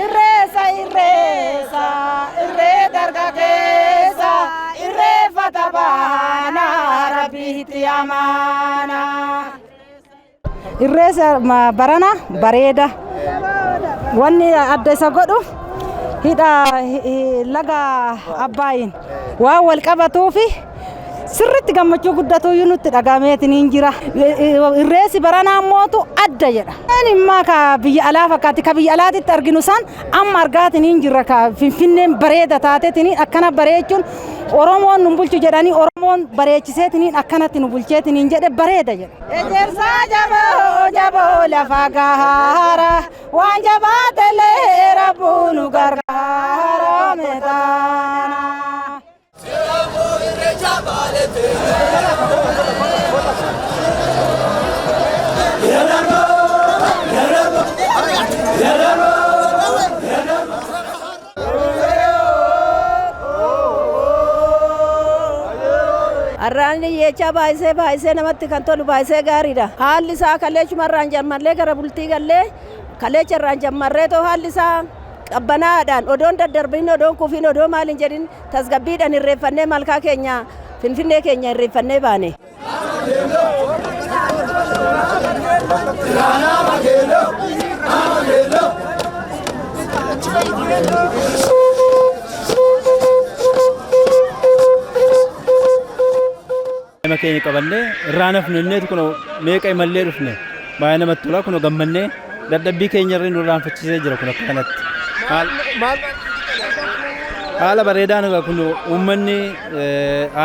Irreessa irreessa irree dargaggeessa irreeffata baana rabbiitti amaana. Irreessa barana bareeda. Wanni adda isa godhu hidha laga Abbaayin waan wal qabatuufi sirriitti gammachuu guddatuyyuu nutti dhagahameetiin hin jira. Irreessi baranaa mootu adda jedha. Immaa ka biyya alaa fakkaatti ka biyya alaatitti arginu san amma argaatiin hin jirra ka Finfinneen bareeda taateetiin akkana bareechuun Oromoon nu bulchu jedhanii Oromoon bareechiseetiin akkanatti nu bulcheetiin jedhe bareeda jedha. Ejersaa jaboo jaboo lafa gaara waan jabaatelee rabbuu nu gargaara metaana. Arraanni jecha baay'isee baay'isee namatti kan tolu baay'isee gaariidha. Haalli isaa kaleechuma irraan jammarree gara bultii gallee kaleecha irraan jammarree too haalli isaa qabbanaadhaan odoon daddarbin odoon kufiin odoo maal hin jedhin tasgabbiidhaan irreeffannee malkaa keenya Finfinnee keenya irreeffannee baane. Nama keenya qabannee irraa nafnu inneetu kun meeqa imallee dhufne baay'ee namatti tola kun gammannee dadhabbii keenya irra nu irraanfachiisee jira kun akka kanatti. Haala bareedaan kun uummanni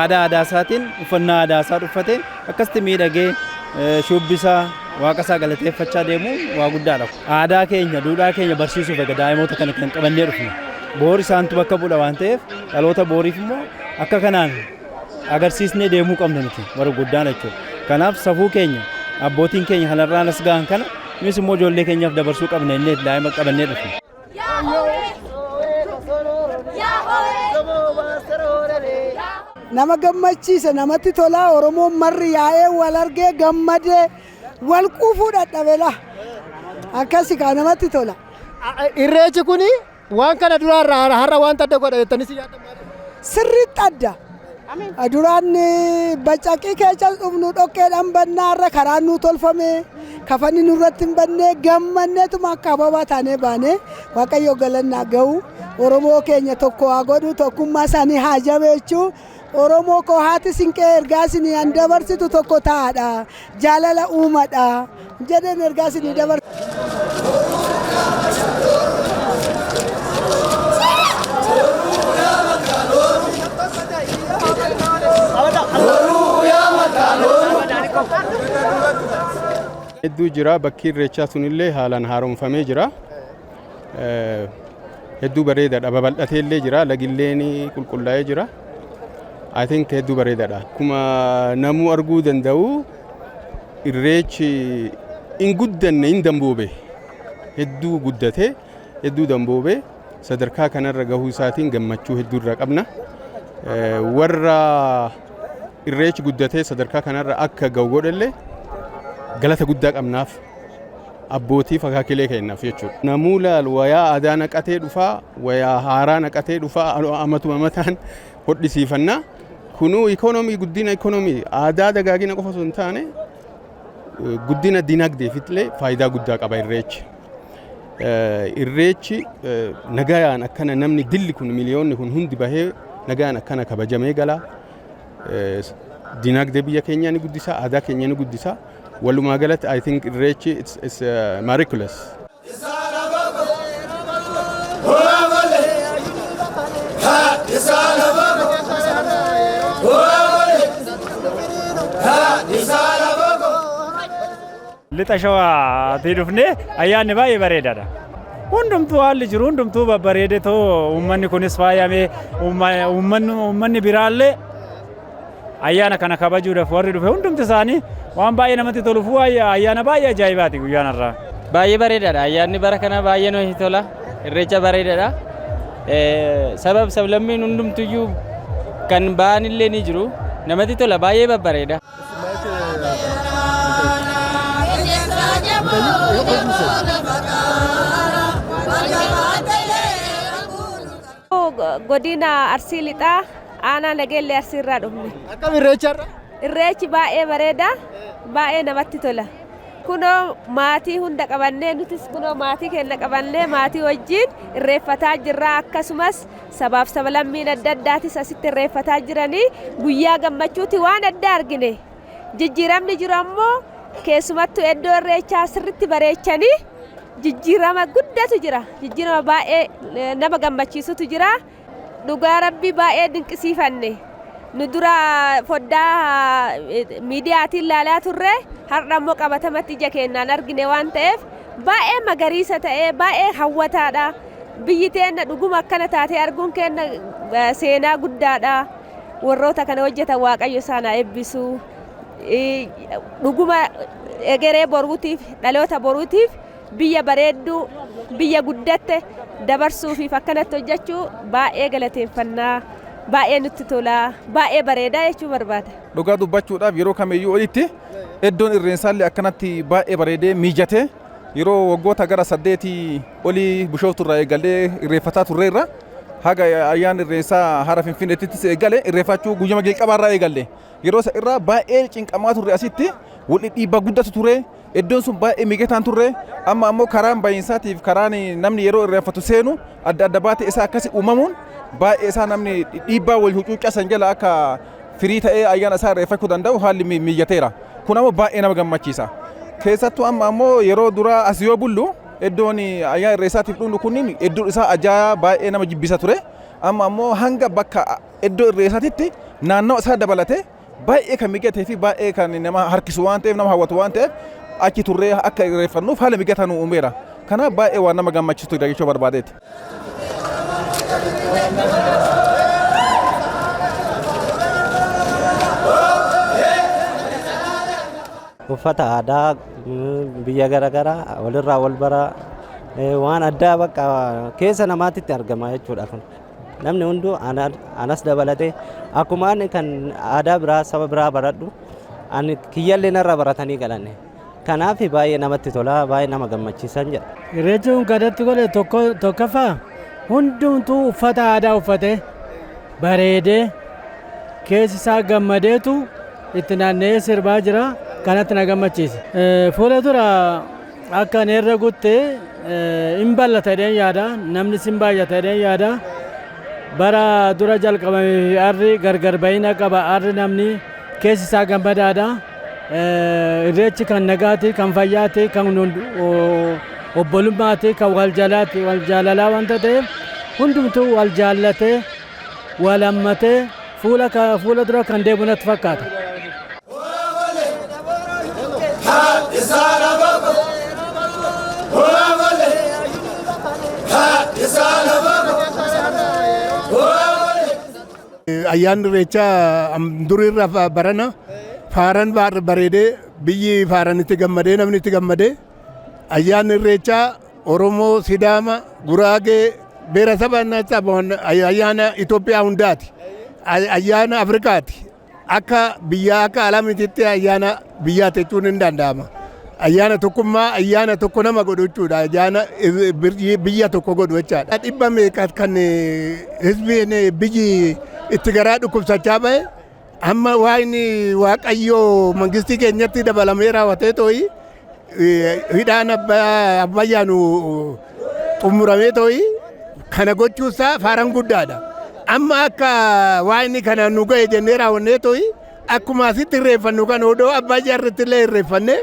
aadaa aadaa isaatiin uffannaa aadaa isaa uffate akkasitti miidhagee shubbisaa waaqa isaa galateeffachaa deemu waa guddaadha. Aadaa keenya duudhaa keenya barsiisuuf egaa daa'imoota kana kan qabannee dhufne boor isaantu bakka bu'a waan ta'eef dhaloota booriif immoo akka kanaan agarsiisnee deemuu qabna nuti warra guddaan jechuudha. Kanaaf safuu keenya abbootiin keenya kanarraan as gahan kana nus immoo ijoollee keenyaaf dabarsuu qabna innee daa'ima qabannee dhufne. Nama gammachiisa namatti tola Oromoon marri yaa'ee wal argee gammadee wal quufuu dadhabe la akkasi kaa namatti tola. Irreechi kuni waan kana duraarraa har'a wanta adda godha jettanii si yaaddan maali? Sirriitti adda. Duraan bacaqii keessa dhufnu dhoqqeedhaan bannaa irra karaan nuu tolfame kafanni nurratti hin banne gammanneetuma akka ababaa taanee baane Waaqayyo galannaa ga'u Oromoo keenya tokko haa godhu tokkummaa isaanii haa jabeechuu Oromoo koo haati sinqee ergaa isinii an dabarsitu tokko ta'aadha jaalala uumadha jedheen ergaa isinii dabarsa. Hedduu jira, bakki irreechaa sunillee haalaan haaromfamee jira. Hedduu bareedaadha, babal'atee illee jira, lagilleen qulqullaa'ee jira. I think hedduu bareedaadha. Akkuma namuu arguu danda'u, irreechi hin guddanne, hin damboobe. Hedduu guddatee, hedduu damboobe, sadarkaa kanarra gahuu isaatiin gammachuu hedduu irraa qabna. Warra irreechi guddatee sadarkaa kanarra akka gahu godhellee galata guddaa qabnaaf, abbootiif akaakilee kennaaf jechuudha. Namuu laal, wayaa aadaa naqatee dhufaa, wayaa haaraa naqatee dhufaa, amatuma mataan hodhisiifannaa. Kunuu ikoonoomii, guddina ikoonoomii, aadaa dagaagina qofa osoo hin taane, guddina dinagdeef illee faayidaa guddaa qaba irreechi. Irreechi nagayaan akkana namni dilli kun, miliyoonni kun hundi bahee nagayaan akkana kabajamee gala. Dinagdee biyya keenyaa ni guddisa, aadaa keenya ni guddisa. Walumaa galatti, I think irreechi it's miraculous. Lixa Shawaatii dhufnee, ayyaanni baay'ee bareedaadha. Hundumtuu haalli jiru hundumtuu babbareedee too, uummanni kunis faayamee, uummanni biraallee ayyaana kana kabajuudhaaf warri dhufe hundumti isaanii waan baay'ee namatti toluuf, ayyaana baay'ee ajaa'ibaati guyyaan har'aa. Baay'ee bareedaadha. Ayyaanni bara kana baay'ee namatti tola. Irreecha bareedaadha. Sabab sablammiin hundumtuyyuu kan ba'an illee ni jiru. Namatti tola, baay'ee babbareeda. Godina Arsii Lixaa, aanaa Nageellee Arsii irraa dhufne. Akkam irreecha irra? Irreechi baay'ee bareeda, baay'ee namatti tola. Kunoo maatii hunda qabannee, nutis kunoo maatii keenya qabannee maatii wajjin irreeffataa jirra. Akkasumas sabaaf sablammiin adda addaatis asitti irreeffataa jiranii, guyyaa gammachuuti, waan adda argine. Jijjiiramni jiru ammoo keessumattuu iddoo irreechaa sirritti bareechanii jijjiirama guddatu jira. Jijjiirama baay'ee nama gammachiisutu jira. Dhugaa rabbii baay'ee dinqisiifanne. Nu dura foddaa miidiyaatiin ilaalaa turre, har'a immoo qabatamatti ija keenyaan argine waan ta'eef, baay'ee magariisa ta'ee baay'ee hawwataadha. Biyyi teenna dhuguma akkana taatee arguun keenya seenaa guddaadha. Warroota kana hojjetan Waaqayyo isaan haa eebbisu. Dhuguma egeree boruutiif, dhaloota boruutiif biyya bareedduu, biyya guddatte dabarsuufiif akkanatti hojjechuu baay'ee galateeffannaa, baay'ee nutti tolaa, baay'ee bareedaa jechuu barbaada. Dhugaa dubbachuudhaaf, yeroo kamiyyuu olitti iddoon irreensaallee akkanatti baay'ee bareedee mijatee, yeroo waggoota gara 8 olii Bishooftu irraa eegallee irreeffataa turreerra. Haga ayyaana irreensaa hara Finfinneettis eegale irreeffachuu guyyama jalqabaarraa eegalle. Yeroo isa irraa baay'ee cinqamaa turre, asitti wal dhiibbaa guddatu ture. Iddoon sun baay'ee mijataan turre. Amma ammoo karaan bahiinsaatiif karaan namni yeroo irreeffatu seenu adda adda baatee isaa akkasi uumamuun baay'ee isaa namni dhiibbaa wal hucuuccaa san jala akka firii ta'ee ayyaana isaa irreeffachuu danda'u haalli mijateera. Kun ammoo baay'ee nama gammachiisa. Keessattuu amma ammoo yeroo duraa as yoo bullu, iddoon ayyaana irreessaatiif dhumnu kunniin iddoon isaa ajaa'aa baay'ee nama jibbisa ture. Amma ammoo hanga bakka iddoo irreessaatitti naannawa isaa dabalatee baay'ee kan mijatee fi baay'ee kan nama harkisu waan ta'eef, nama hawwatu waan ta'eef, achi turree akka irreeffannuuf haala mijataa nu uumeera. Kanaaf baay'ee waan nama gammachiisu jechuu barbaadeeti. Uffata aadaa biyya garaagaraa walirraa wal bara, waan addaa bakka keessa namaatitti argama jechuudha kun. Namni hunduu, anas dabalatee, akkuma ani kan aadaa biraa saba biraa baradhu, ani kiyyallee narra baratanii galanne. Kanaaf baay'ee namatti tola, baay'ee nama gammachiisan jedha. Irreechi kun kadatti godhe tokkoffaa hundumtuu uffata aadaa uffatee bareedee keessi isaa gammadeetu itti naanna'ee sirbaa jira. Kanatti na gammachiise. Fuula dura akka ani irra gutte hin bal'ata jedheen yaada. Namni sin baay'ata jedheen yaada. Bara dura jalqabamee fi har'i gargar bahina qaba. Har'i namni keessi isaa gammadaadha. Irreechi kan nagaati, kan fayyaati, kan obbolummaati, kan wal jalaati, wal jaalalaa wanta ta'eef, hundumtuu wal jaallatee wal hammatee fuula dura kan deemu natti fakkaata. Ayyaanni Irreechaa duriirra barana faaran bareedee, biyyi faaran itti gammadee, namni itti gammadee. Ayyaanni Irreechaa Oromoo, Sidaama, Guraagee, ብሔረሰብ ayyaana Itoophiyaa hundaati. Ayyaana Afrikaati. Akka biyyaa, akka alamititti ayyaana biyyaati jechuun hin danda'ama. Ayyaana tokkummaa, ayyaana tokko nama godhu jechuudha. Ayyaana biyya tokko godhu jechaadha. Dhibba meeqa kan hizbiin biyyi itti garaa dhukkubsachaa bahe, amma waan Waaqayyoo mangistii keenyatti dabalamee raawwatee tooyi, hidhaan Abbayyaanu xumuramee tooyi, kana gochuusaa faaran guddaadha. Amma akka waan kana nu ga'e jennee raawwannee tooyi, akkuma asitti irreeffannu kan odoo Abbayyaa irratti illee irreeffannee.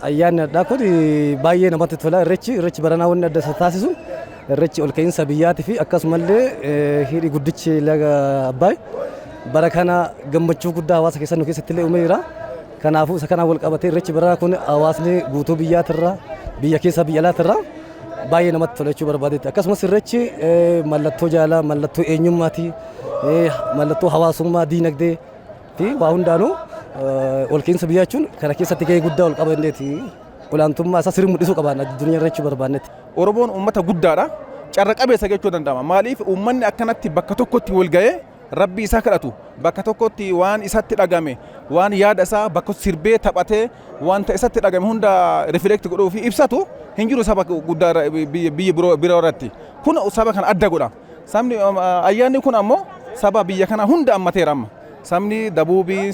Ayyaanni addaa kun baay'ee namatti tola. Irreechi baranaa wanni adda isa taasisu irreechi ol ka'iinsa biyyaatii fi akkasumallee hidhi guddichi laga Abbaay bara kana gammachuu guddaa hawaasa keessa nu keessatti illee uumee jira. Kanaafuu isa kanaan wal qabatee irreechi baranaa kun hawaasni guutuu biyyaatirraa, biyya keessa, biyya alaatirraa baay'ee namatti tola jechuu barbaadetti. Akkasumas irreechi mallattoo jaalaa, mallattoo eenyummaati, mallattoo hawaasummaa, diinagdee fi waa hundaanuu ol ka'iinsa biyyaa jechuun kana keessatti gahee guddaa ol qaba jenneeti, olaantummaa isaa sirrii mul'isuu qabaanna addunyaa irra jechuu barbaannetti. Oromoon uummata guddaadha. Carra qabeessa jechuu danda'ama. Maaliif? Uummanni akkanatti bakka tokkotti wal ga'ee Rabbii isaa kadhatu, bakka tokkotti waan isatti dhagame, waan yaada isaa bakka sirbee taphatee, wanta isatti dhagame hunda rifleekti godhuu fi ibsatu hin jiru saba guddaa biyya biroo irratti. Kun saba kana adda godha. Sabni ayyaanni kun ammoo saba biyya kana hunda ammateera amma. Sabni dabuubii,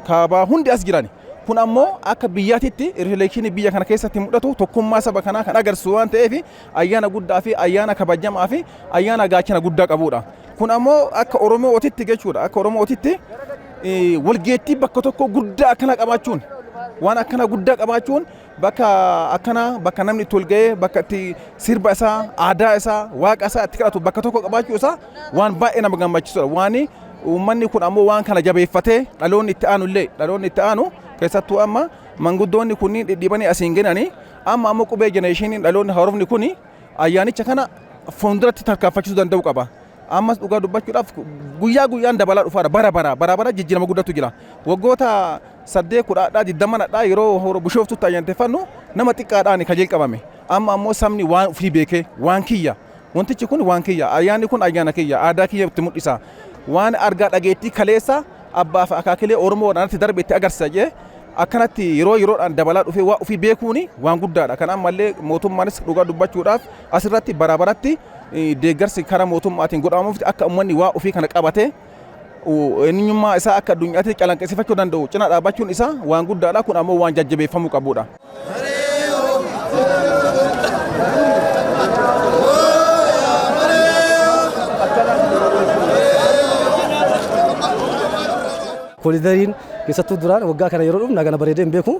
kaabaa hundi as jiran. Kun ammoo akka biyyaatitti rifleekshinii biyya kana keessatti mul'atu, tokkummaa saba kanaa kan agarsiisu waan ta'eef, ayyaana guddaa fi ayyaana kabajamaa fi ayyaana gaachana guddaa qabudha. Kun ammoo akka Oromootitti jechuudha. Akka Oromootitti walgeettii bakka tokko guddaa akkana qabaachuun, waan akkana guddaa qabaachuun, bakka akkana, bakka namni itti walga'ee, bakka itti sirba isaa, aadaa isaa, waaqa isaa itti kadhatu bakka tokko qabaachuu isaa waan baay'ee nama gammachiisudha. Waan uummanni kun ammoo waan kana jabeeffatee dhaloonni itti aanu illee, dhaloonni itti aanu keessattuu amma manguddoonni kunniin dhidhiibanii asiin geenanii, amma ammoo qubee generationiin, dhaloonni haarofni kun ayyaanicha kana fuulduratti tarkaanfachiisuu danda'u qaba. Ammas dhugaa dubbachuudhaaf guyyaa guyyaan dabalaa dhufaadha, bara bara bara bara jijjiirama guddatu jira. Waggoota 8, 10dhaa, 20dhaa yeroo Bishooftutti ayyaaneffannu nama xiqqaadhaan kan jalqabame. Amma ammoo sabni waan ofii beekee, waan kiyya, wantichi kun waan kiyya, ayyaanni kun ayyaana kiyya, aadaa kiyya itti mul'isa, waan argaa dhageettii kaleessa abbaa fi akaakilee Oromoo irratti darbe itti agarsiisa jee, akkanatti yeroo yeroodhaan dabalaa dhufee waa ofii beekuun waan guddaadha. Kan ammallee mootummaanis dhugaa dubbachuudhaaf asirratti bara baratti deeggarsi karaa mootummaatiin godhamuuf, akka uummanni waa ofii kana qabatee eenyummaa isaa akka addunyaatti calaqqisiifachuu danda'u cina dhaabbachuun isaa waan guddaadha. Kun ammoo waan jajjabeeffamuu qabudha. Koolidariin keessattuu duraan waggaa kana yeroo dhufnu kana bareedee hin beeku.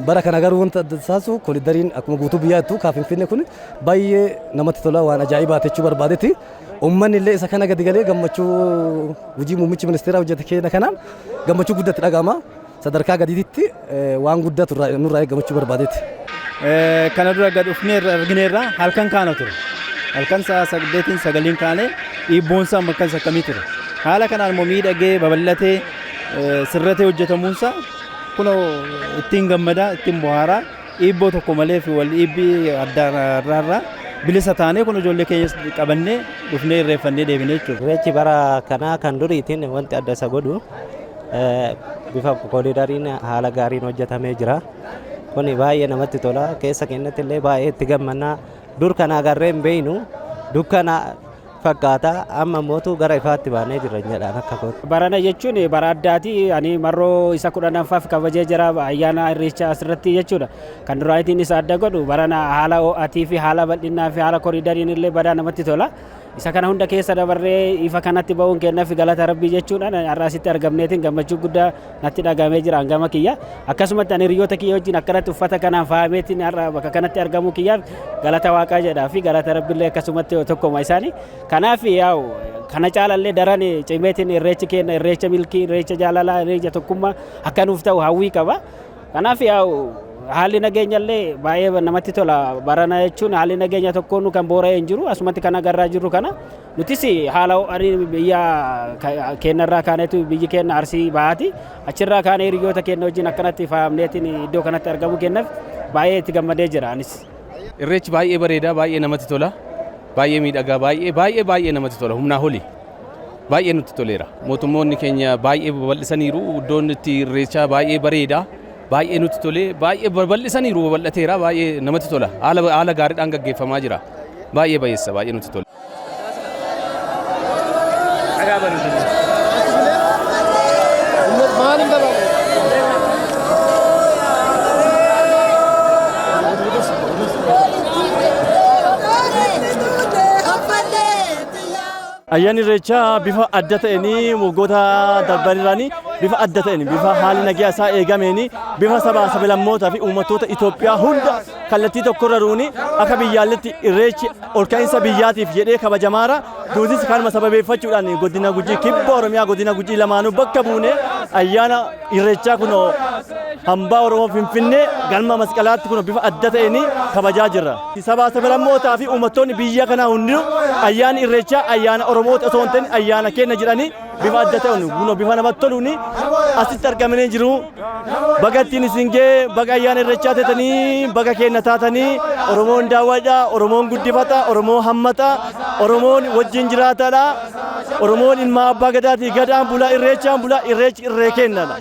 Bara kana garuu wanta adda taasisu koolidariin akkuma guutuu biyyaattuu kaa Finfinnee kun baay'ee namatti tola, waan ajaa'ibaati jechuu barbaadetti. Uummanni illee isa kana gadi galee gammachuu hojii muummichi ministeeraa hojjete keenya kanaan gammachuu guddatti dhaga'ama. Sadarkaa gadiitti waan guddatu nurraa eegamachuu barbaadetti. Kana dura gad dhufneerra, argineerra, halkan kaana ture. Halkan sa'a 8n 9n kaanee dhiibboonsaa akkas akkamii ture. Haala kanaan immoo miidhagee, babal'atee, sirratee hojjetamuunsaa kunoo ittiin gammadaa, ittiin bohaaraa, dhiibboo tokko malee fi wal dhiibbii adda irraa bilisa taanee kun ijoollee keenyas qabannee dhufnee irreeffannee deebinee jechuudha. Irreechi bara kanaa kan duriitiin wanti adda isa godhu bifa koolidariin haala gaariin hojjetamee jira. Kun baay'ee namatti tola. Keessa keenyatti illee baay'ee itti gammannaa. Dur kana agarree hin beeknu, dukkana fakkaata, amma mootuu gara ifaatti baanee jirra jedhaan akka kootti. Barana jechuun bara addaati. Ani marroo isa 10ffaaf kabajee jira ayyaana Irreechaa asirratti jechuudha. Kan duraatiin isa adda godhu barana haala ho'atii fi haala bal'innaa fi haala koriidariin illee badaa namatti tola. Isa kana hunda keessa dabarree ifa kanatti ba'uun kennaaf galata Rabbii jechuudhaan har'a asitti argamneetiin gammachuu guddaa natti dhagahamee jira hangama kiyya. Akkasumatti ani hiriyoota kiyya wajjin akkanatti uffata kanaan faayameetiin har'a bakka kanatti argamuu kiyyaaf galata Waaqaa jedhaa fi galata Rabbiillee akkasumatti tokkoma isaanii. Kanaaf yaa'u kana caalallee daran cimeetiin irreechi keenya irreecha milkii, irreecha jaalalaa, irreecha tokkummaa akka nuuf ta'u hawwii qaba. Kanaaf yaa'u Haalli nageenya illee baay'ee namatti tola. Barana jechuun haalli nageenya tokkoon kan boora'ee hin jiru. Asumatti kan agarraa jirru kana nutis haala ho'anii biyya keenyarraa kaaneetu, biyyi keenya Arsii Bahaati. Achirraa kaanee hiriyoota keenya wajjin akkanatti faayamneetiin iddoo kanatti argamuu keenyaaf baay'ee itti gammadee jira anis. Irreechi baay'ee bareedaa, baay'ee namatti tola. Baay'ee miidhagaa, baay'ee baay'ee baay'ee namatti tola. Humnaa oli. Baay'ee nutti toleera. Mootummoonni keenya baay'ee babal'isaniiru. Iddoon itti irreechaa baay'ee bareeda. Baay'ee nutti tolee, baay'ee babal'isaniiru, babal'ateera, baay'ee namatti tola. Haala gaariidhaan gaggeeffamaa jira. Baay'ee bayeessa, baay'ee nutti tola. Ayyaanni Irreechaa bifa adda ta'een, waggoota darbanirraanii bifa adda ta'een, bifa haalli nagaa isaa eegameen, bifa sabaa sablammootaa fi uummattoota Itoophiyaa hunda kallattii tokkorra ruuni akka biyyaalletti Irreechi olka'iinsa biyyaatiif jedhee kabajamaara. Duutis kanuma sababeeffachuudhaan godina Gujii, kibba Oromiyaa godina Gujii lamaanuu bakka buune ayyaana Irreechaa kunoo hambaa Oromoo Finfinnee galma Masqalaatti kun bifa adda ta'een kabajaa jirra. Sabaa sablammootaa fi uummattoonni biyya kanaa hundinuu ayyaanni Irreechaa ayyaana Oromoota osoo hin ta'in ayyaana keenya jedhanii bifa adda ta'een kunoo bifa namatti toluun asitti argamanii jiru. Baga ittiin isin ga'e, baga ayyaana Irreechaa taatanii, baga keenya taatanii. Oromoon daawwadha, Oromoon guddifata, Oromoon hammata, Oromoon wajjin jiraatadha. Oromoon ilma abbaa gadaatii, gadaan bulaa, Irreechaan bulaa, Irreechi irree kennadha.